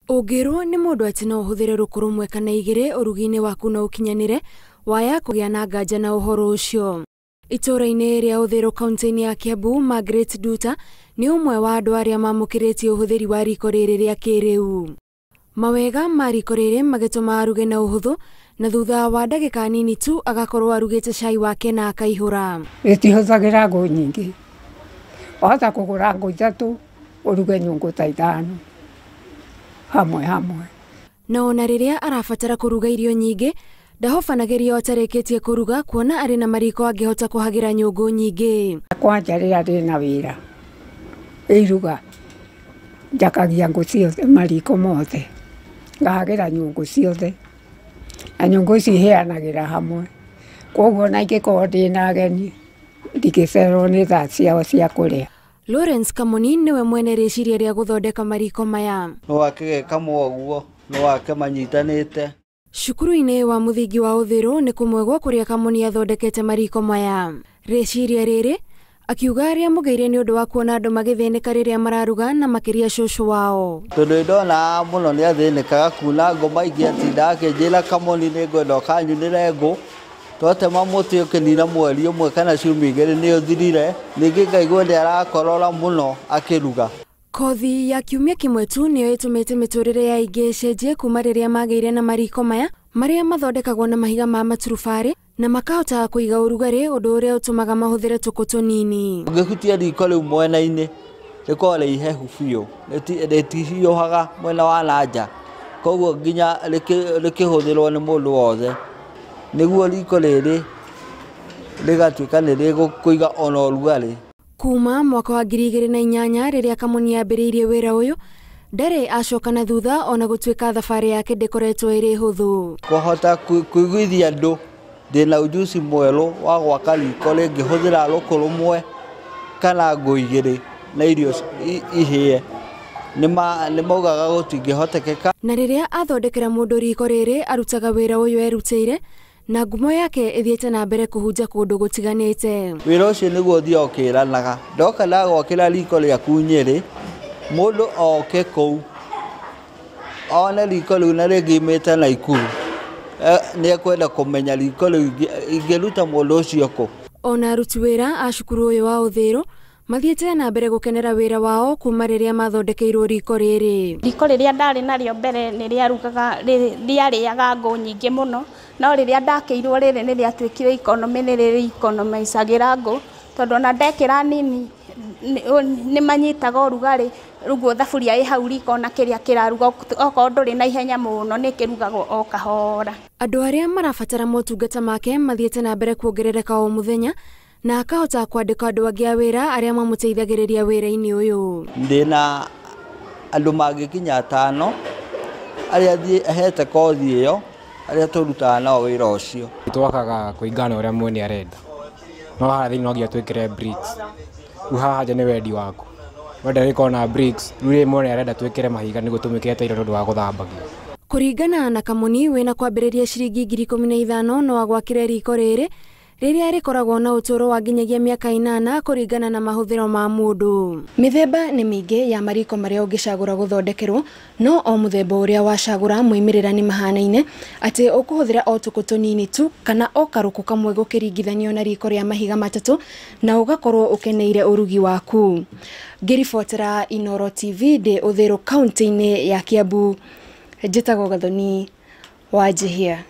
Ũngĩrwo nĩ mũndũ atĩ no ũhũthĩre rũkũ rũmwe kana igĩrĩ ũrugi-inĩ waku no ũkinyanĩre, waya kũgĩa na nganja na ũhoro ũcio. Itũũra-inĩ rĩa Uthiru kaunti-inĩ ya Kiambu, Margaret Nduta nĩ ũmwe wa andũ arĩa mamũkĩrĩtie ũhũthĩri wa riko rĩrĩ rĩa kĩrĩu. Mawega ma riko rĩrĩ magĩtũma aruge na ũhũthũ na thutha wa ndagĩka nini tu agakorwo arugĩte cai wake na akaihũra. Rĩtihũthagĩra ngũ nyingĩ, wahota kũgũra ngũ ithatũ ũruge nyũngũ ta ithano hamwe hamwe. Na ona rĩrĩa arabatara kũruga irio nyingĩ ndahobanagĩrio atarĩkĩtie kũruga kuona arĩ na mariko angĩhota kũhagĩra nyũngũ nyingĩ. Kwanja rĩrĩa ndĩna wĩra iruga njakagia ngũ ciothe mariko mothe ngahagĩra nyũngũ ciothe na nyũngũ ici iheanagĩra hamwe, koguo ona ingĩkorwo ndĩna ageni ndingĩcererwo nĩ thaa ciao cia kũrĩa. Lawrence Kamoni nĩwe mwene rĩciria rĩa gũthondeka mariko maya. No wake kamwe ũguo, no wake manyitanĩte. Cukuru-inĩ wa mũthingi wa Uthiru nĩ kũmwe gwa kũrĩa Kamoni athondekete mariko maya. Rĩciria rĩrĩ akiuga rĩamũgĩire nĩ ũndũ wa kuona andũ magĩthĩnĩka rĩrĩa mararuga na makĩria cũcũ wao. Tondũ ndona mũno nĩ athĩnĩkaga kuna ngũ maingĩ atindaga akĩnjĩra Kamoni nĩ ngwenda ũkanyunĩre ngũ. Twatema mũtĩ ũkĩnina mweri ũmwe kana ciumia igĩrĩ nĩ ũthirire, ningĩ ngaigua nĩ arakorora mũno akĩruga. Kothi ya kiumia kĩmwe tu nĩyo ĩtũmĩte mĩtũrĩre ya aingĩ ĩcenjie kuma rĩrĩa magĩire na mariko maya marĩa mathondekagwo na mahiga ma maturubarĩ na makahota kũiga ũrugarĩ, ũndũ ũrĩa ũtũmaga mahũthĩre tũkũ tũnini. Ũngĩhutia riko rĩu mwena-inĩ rĩkoragwo rĩ ihehu biũ, rĩtihiũhaga mwena wa na nja, koguo nginya rĩkĩhũthĩrwo nĩ mũndũ wothe nĩguo riko rĩrĩ rĩgatuĩka nĩ rĩgũkũiga ona ũrugarĩ. Kuma mwaka wa 2008 rĩrĩa Kamoni ambĩrĩirie wĩra ũyũ ndarĩ acoka na thutha ona gũtuĩka thabarĩ yake ndĩkoretwo ĩrĩ hũthũ. Kũhota kũiguithia andũ ndĩna ujuzi mwerũ wa gwaka riko rĩngĩhũthĩra rũkũ rũmwe kana ngũ igĩrĩ na irio ihĩe, nĩ maugaga gũtingĩhotekeka. Na rĩrĩa athondekera mũndũ riko rĩrĩ arutaga wĩra ũyũ erutĩire na ngumo yake ĩthiĩte na mbere kũhunja kũndũ gũtiganĩte. Wĩra ũcio nĩguo ũthiaga ũkĩranaga, ndoka ndagwakĩra riko rĩaku Nyĩrĩ, mũndũ oke kũu one riko rĩu na rĩngĩ imĩte Naikuru, nĩ ekwenda kũmenya riko rĩu ingĩruta mũndũ ũcio kũ. Ona aruti wĩra a cukuru ũyũ wa Uthiru mathiĩte na mbere gũkenera wĩra wao kuma rĩrĩa mathondekeirwo riko rĩrĩ. Riko rĩrĩa ndarĩ narĩo mbere nĩ rĩarugaga, rĩarĩaga ngũ nyingĩ mũno, no rĩrĩa ndakĩirwo rĩrĩ nĩ rĩatuĩkire economy, nĩ rĩrĩ economicagĩra ngũ tondũ ona ndekĩra nini nĩ manyitaga ũrugarĩ, ũguo thaburia ĩ hau riko ona kĩrĩa kĩraruga okorwo ndũrĩ na ihenya mũno nĩ kĩrugagwo o kahora. Andũ arĩa marabatara motungata make mathiĩte na mbere kuongerereka o mũthenya na akahota kwandĩka andũ angĩ a wĩra arĩa mamũteithagĩrĩria wĩra-inĩ ũyũ. Ndĩna andũ mangĩkinya atano arĩa hete kothi ĩyo arĩa tũrutaga nao wĩra ũcio. Twakaga kũringana na ũrĩa mwene arenda, no haha thĩinĩ no nginya twĩkĩre bricks, rĩu haha nja nĩ wendi waku, wenda rĩkorwo na bricks, rĩu rĩrĩ mwene arenda twĩkĩre mahiga nĩguo tũmĩkĩre tairo nĩ ũndũ wa gũthambagia. Kũringana na Kamoni wĩna kwambĩrĩria ciringi 15,000 no agwakĩre riko rĩrĩ rĩrĩa rĩkoragwo na ũtũũro wa nginyagia mĩaka 8 kũringana na mahũthĩro ma mũndũ. Mĩthemba nĩ mĩingĩ ya mariko marĩa ũngĩcagũra gũthondekerwo, no o mũthemba ũrĩa wacagũra moimĩrĩra nĩ mahanaine atĩ ũkũhũthĩra o tũkũ tũnini tu kana o karũkũ kamwe gũkĩringithanio na riko rĩa mahiga matatũ na ũgakorwo ũkeneire ũrugi waku. Ngĩribotera Inooro TV ndĩ Uthiru kaunti-inĩ ya Kiambu, njĩtagwo Gathoni wa Njihia.